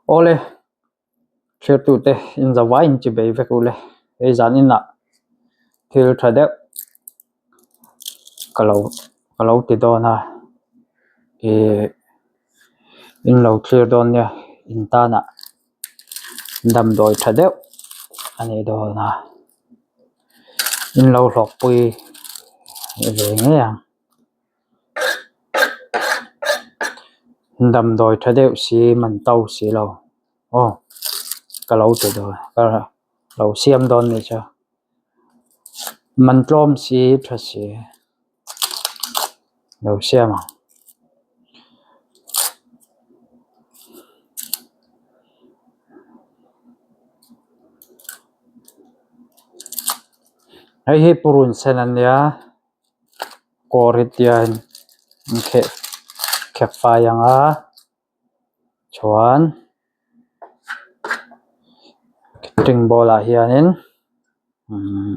Awle thirtute inzavai in chi bei vek ule hei zan inah thil tha deuh ka lo ka lo ti dawn a ih in lo thlir dawn nia in tanah damdawi tha deuh a ni dawn a in lo hlawkpui ve ngei ang damdawi tha deuh si man to si lo aw ka lo ti dawn ka lo siam dawn nih chu man tlawm si tha si lo siam ang. Hei hi purun sen a nia kawr hi tian an kheh khek fai ang a chuan ring ball ah hianin umm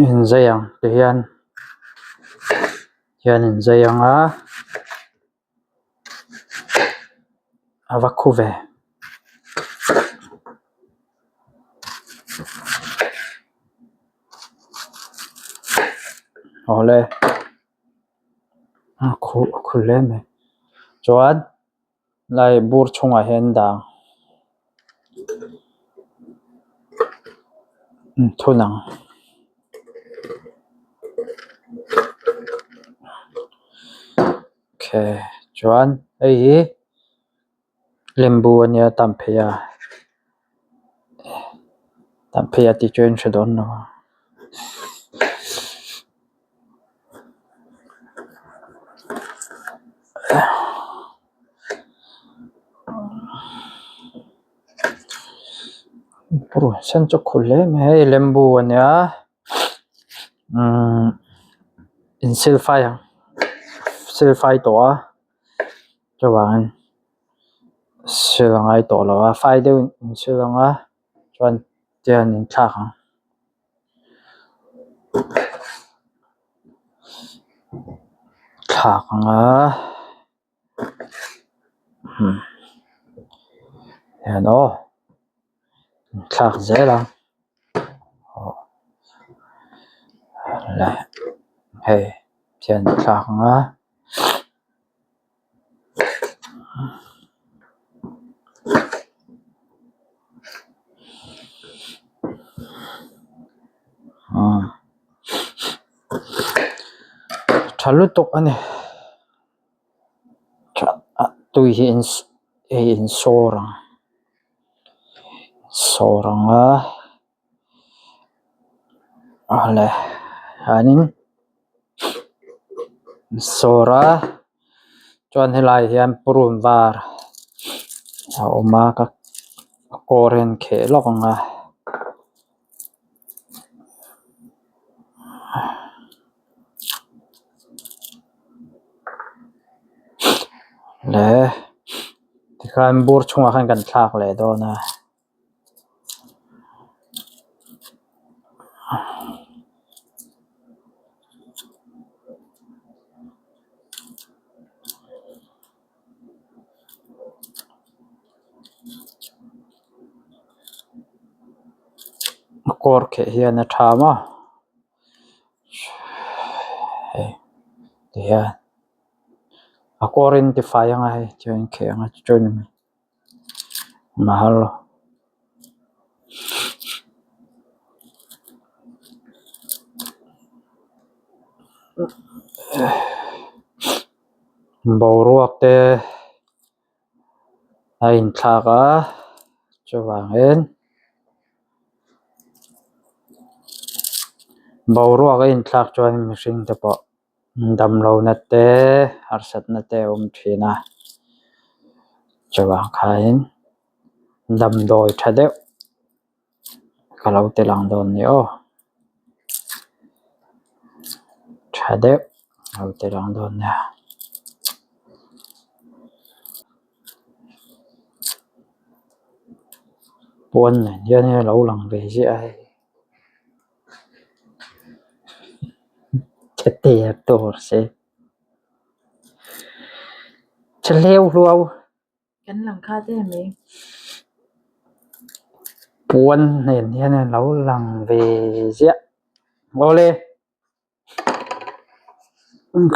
inzei ang ti hian hian inzei ang a. A va khu ve. Awle a khu a khu hle mai chuan lai bur chhungah hian dang thun ang. Okay chuan hei hi lembu a nia tam phei a tam phei a tih chu a inhre dawn lo a. Sen chu khu hle mai hei lembu a nia umm in sil fai ang sil fai tawh a chuvangin sil a ngai tawh lo a fai deuh in in sil ang a chuan tian in thlak ang. Thlak ang a. Hian aw thlak zel a aw le hei hian thlak ang a. Tha lutuk a ni. Tui hi hei in sawr ang sawr ang a awle hianin sawr a chuan helaiah hian purun var a awm a ka kawr hian kheh lawk ang a. Le tikhan bur chhungah khan kan thlak leh dawn a. A kawr kheh hian a tha maw hei ti hian a kawr in tifai anga hei chuan kheh anga chuan mahal lo. Boruak te a inthlak a chuvangin boruak a inthlak chuan mihring te pawh damlohna te harsatna te a awm thin a chuvang khain damdawi tha deuh ka lo ti lang dawn ni aw tha deuh ka lo ti lang dawn nia. Puan nen hian hei a lo lang ve ziah a hei che ter tur si. Chhe hleu hluau. Kan lang kha te mai. Puan nen hian a lo lang ve ziah. Awle.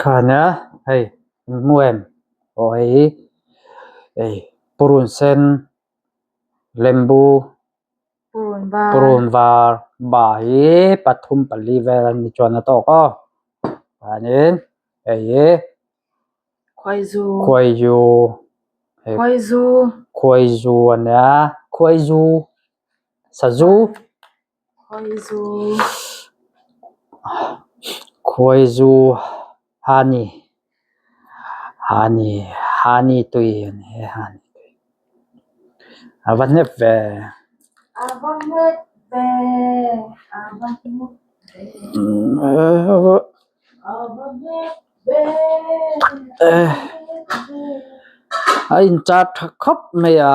Khana hei hmu em aw hei hi hei purun sen lembu purun var ba hi pathum pali vel a ni chuan a tawk aw chuanin hei hi khuaizu khuaizu a nia khuaizu sazu. Khuaizu honey honey honey tui a ni e honey tui a va hnep ve. A inchar tha khawp mai a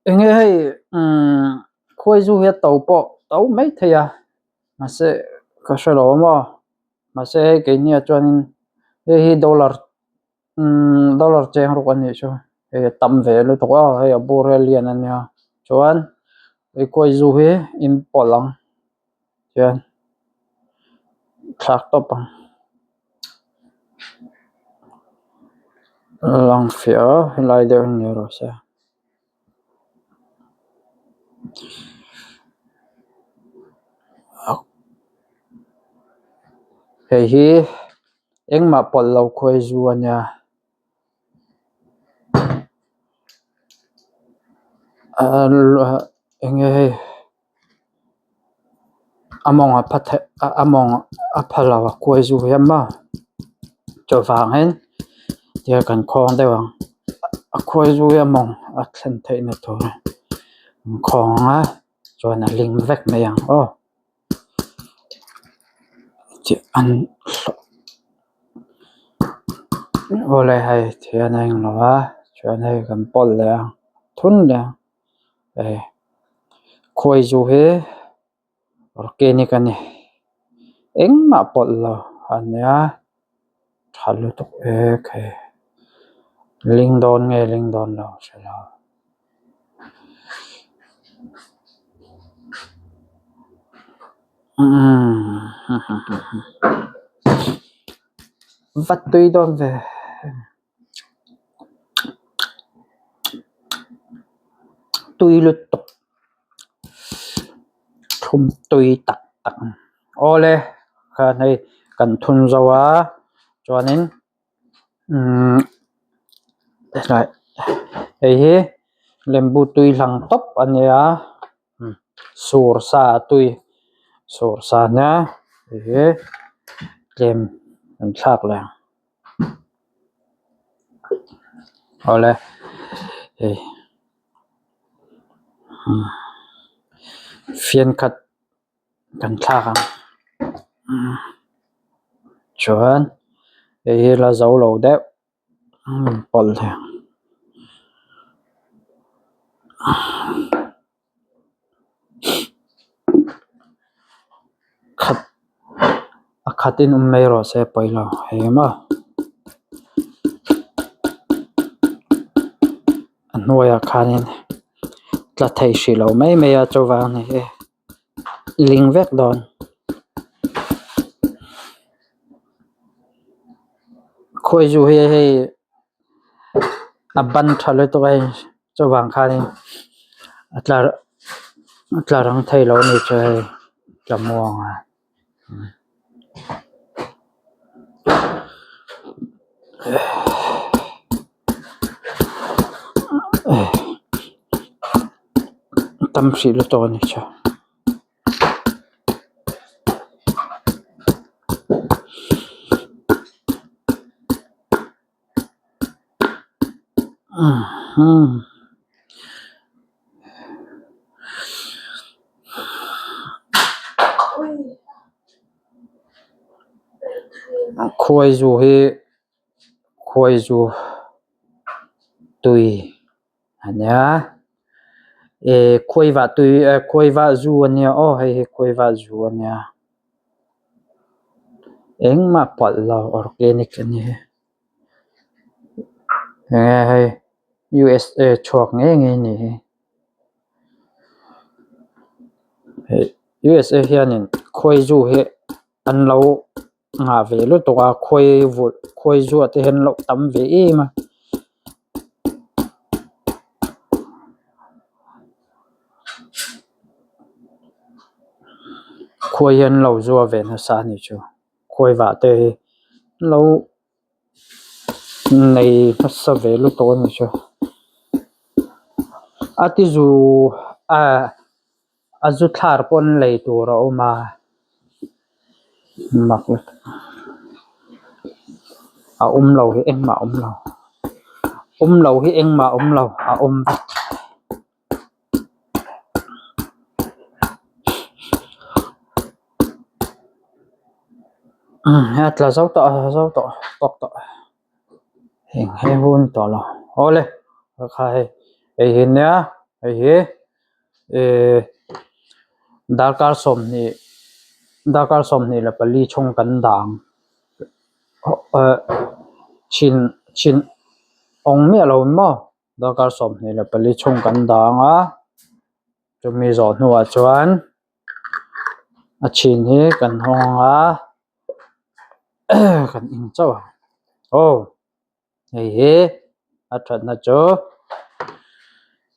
eng nge hei umm. Khuaizu hi a to pawh to mai thei a mahse ka hre lo a maw mahse hei keini ah chuanin hei hi dollar umm dollar cheng ruk a nih chu hei a tam ve lutuk a hei a bur hi a lian a nia chuan hei khuaizu hi in pawlh ang hian thlak tawp ang lang fiah a helai deuh hi ni rawh se. Hei hi engmah pawlh lo khawi zu a nia eng nge hei a mawng a pha theih a mawng a pha lo a khawi zu hian maw chuvangin tia kan khawng deuh ang a khawi zu hi a mawng a thlen theih na tur an khawng ang a chuan a ling vek mai ang aw tih an awle hei thian a englo a chuan hei kan pawlh leh ang thun leh ang hei khawi zu hi organic a ni engmah pawlh lo a nia tha lutuk ek hei ling dawn nge ling dawn lo hre lo. Va tui dawn ve. Tui lutuk thlum tui tak tak awle khan hei kan thun zo a chuanin umm helai hei hi lembu tui hlang tawp a nia sur sa tui sur sa nia hei hi tlem an thlak leh ang. Awle hei fian khat kan thlak ang chuan hei hi la zo lo deuh pawlh leh ang. Khat a khatin awm mai rawh se pawi lo hei maw a hnuaiah khanin tla thei hrih lo mai mai a chuvang a ni e ling vek dawn. Khawi zu hi hei a ban tha lutuk a hei chuvang khanin a tla a tla rang thei lo a ni chu hei tla muang a. Tam hrih lutuk a ni chu. Khuai zu hi khuai zu tui a nia eh khuai vah tui eh khuai vah zu a nia aw hei hi khuai vah zu a nia engmah pawlh lo organic a ni. Enge hei USA chhuak ngei ngei ni hi hei USA hianin khawi zu hi an lo nghah ve lutuk a khawi vulh khawi zuah te hian an lo tam ve em a. Khawi hi an lo zuah ve nasa a nih chu khawi vah te hi an lo nei hmasa ve lutuk a nih chu a ti zu ah a zu thlar pawh an lei tur a awm a mak lutuk a awm lo hi engmah a awm lo awm lo hi engmah a awm lo a awm vek. A tla zo tawh a zo tawh tawk tawh eng he hun tawh lo awle kha hei hei hi nia hei hi ehh darkar sawmhnih darkar sawmhnih leh pali chhung kan dang ehh chhin chhin awng miah lo maw. Darkar 24 chhung kan dang a, chumi zawh hnuah chuan a chhin hi kan hawng ang a, kan in chauh ang. Aw hei hi a thatna chu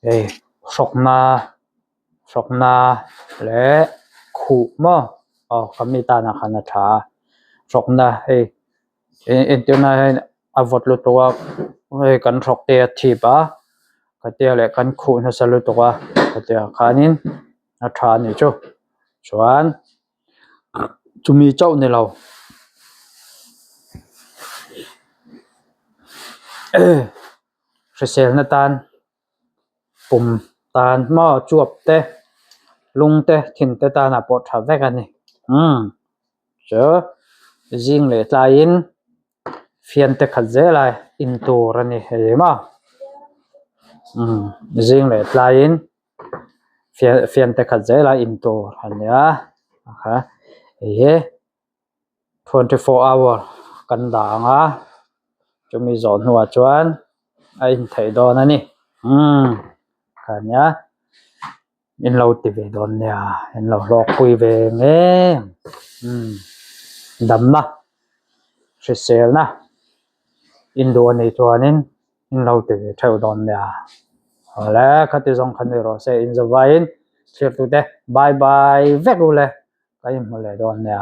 hei hrawkna hrawkna leh khuh maw aw khami tanah khan a tha a, hrawkna hei entirna hian a vawt lutuk a hei kan hrawk te a thip a khatia leh kan khuh nasa lutuk a khatia khanin a tha a nih chu chuan chumi chauh ni lo hriselna tan pum tan maw chuap te lung te thin te tanah pawh tha vek a ni umm chu zing leh tlaiin fian te khat zel a in tur a ni hei maw umm zing leh tlaiin fian te khat zel a in tur a ni a kha hei hi. 24 hour kan dah ang a chumi zawh hnuah chuan a intheih dawn a ni umm kha nia in lo ti ve dawn nia in lo hlawkpui ve ngei ang umm damna hriselna in duh a nih chuanin in lo ti ve theuh dawn nia awle khati zawng kha ni rawh se in zavaiin thlir tute bye bye vek u le. Ka inhmu leh dawn nia.